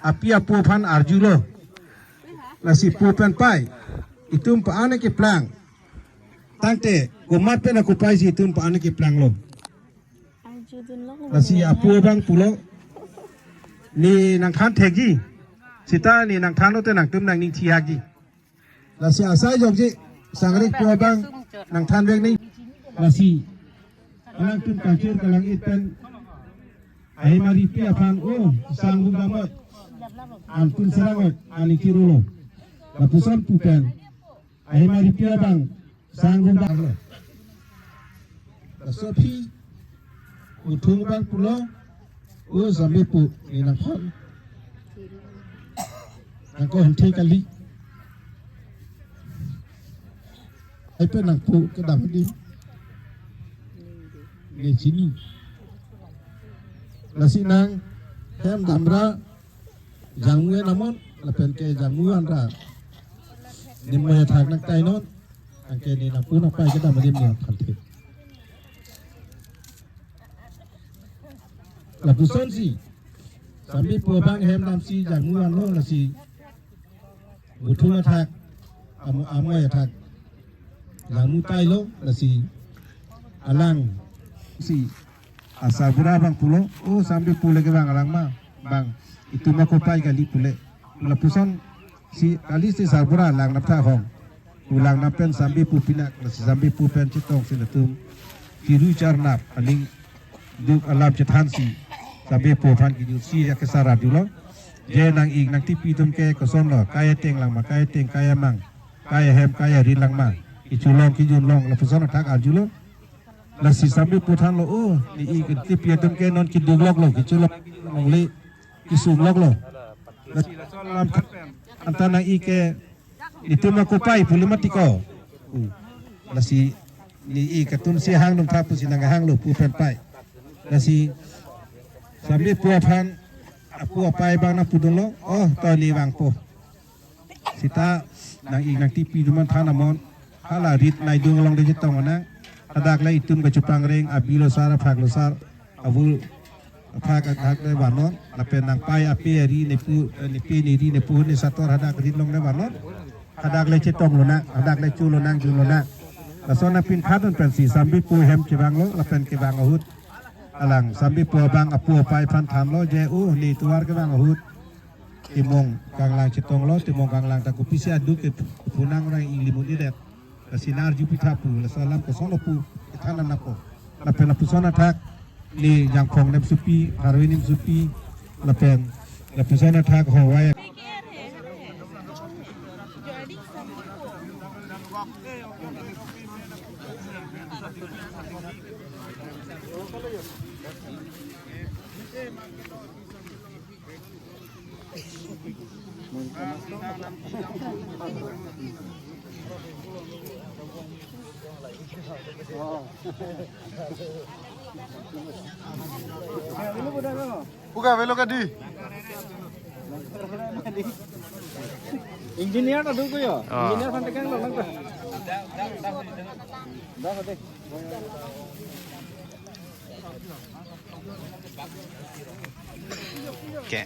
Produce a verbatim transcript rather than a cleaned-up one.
api apo aphan arjulo. Lasi pu pen pai, itum pa-an keplang. Tangte komat pen akopai si itum pa-an keplanglo. Lasi apo abang pulo, ne nangthan thekji. Seta ne nangthan lote nangtum nangning thihakji. Lasi asai jokji, sangrik pu abang nangthanvek nang. Lasi alangtum kachir kalang-it pen ahem aripi aphan, o, sang vung damot, an pun serang ot, an ikirulo. Lapuson pu pen ahem aripi abang sang vung damlo. Laso aphi Muthung abang pulo, o, Sambipo, ne nangthan, nangkehenthe kali. Ai pen nangpu kedam adim, ne chini. Lasi nanghem damra jangmu-en amon, lapen ke jangmu-an ra ne moi athak nangtainon. Anke ne nangpu nangpai kedam adim ne nangthanthe. Lapusonsi Sambipo abang hem damsi jangmu-anlo, lasi Muthung athak, amo, amoi athak jangmu tailo, lasi alangsi asarbura abang pulo, o, Sambipo le kevang alang ma, bang, itum akopai kali pule. Lapusonsi kalisi sarbura langnap tha hong. Pu langnap pen Sambipo pinak, lasi Sambipo pen chetongsi latum chiru charnap, aning duk alam chethansi Sambipo aphan kejutsi ya kesar arjulo. Je nang-ik nangtipi atum ke kosonlo, kai ateng lang ma, kai ateng, kai amang, kai ahem, kai arit lang ma, kecholong kejunlong, lapuson athak arjulo. Lasi Sambipo thanlo, o, ne-ik nangtipi atum ke non kedukloklo, kecholong longle, kesungloklo. Lasi laso alam anta nang-ik ke itum akopai pule mati ko. Hmm. Lasi ne-ik atum si hang nung tha pusi nanghanglo pu pen pai. Lasi Sambipo aphan apo apai abang nangpudunlo, o, to ne vangpo. Seta nang-ik nangtipi atum aphan than amon. Hala rit naidung along de chetong nang. Hadak le itum kachepangreng, abilo sar, aphaklo sar, avu aphak athak le vannon, lapen nangpai ape ari nepu, eh, nepe neri nepu ne sator hadak rit along le vannon. Hadak le chetong lonang, hadak le cho lonang, jun lonang. Lason nangpinkhatdun pensi Sambipo hem kevanglo, lapen kevang ahut alang Sambipo abang apo apai aphan thanlo, je, o, ne tovar kevang ahut timung kanglang chetonglo, timung kanglang ta kopisi aduk ke punang orang ingli mun idet. Lasi nang arju pitha pu, laso alam kosonlo pu, kethan nangpo. Lapen lapuson athak ne jangphong nemsopi, harve nemsopi, lapen lapuson athak howai. Puka velo ka di. Engineer ta duk yo. Ah. Engineer aphan tekang lo nang ta. Dah deh. Oke.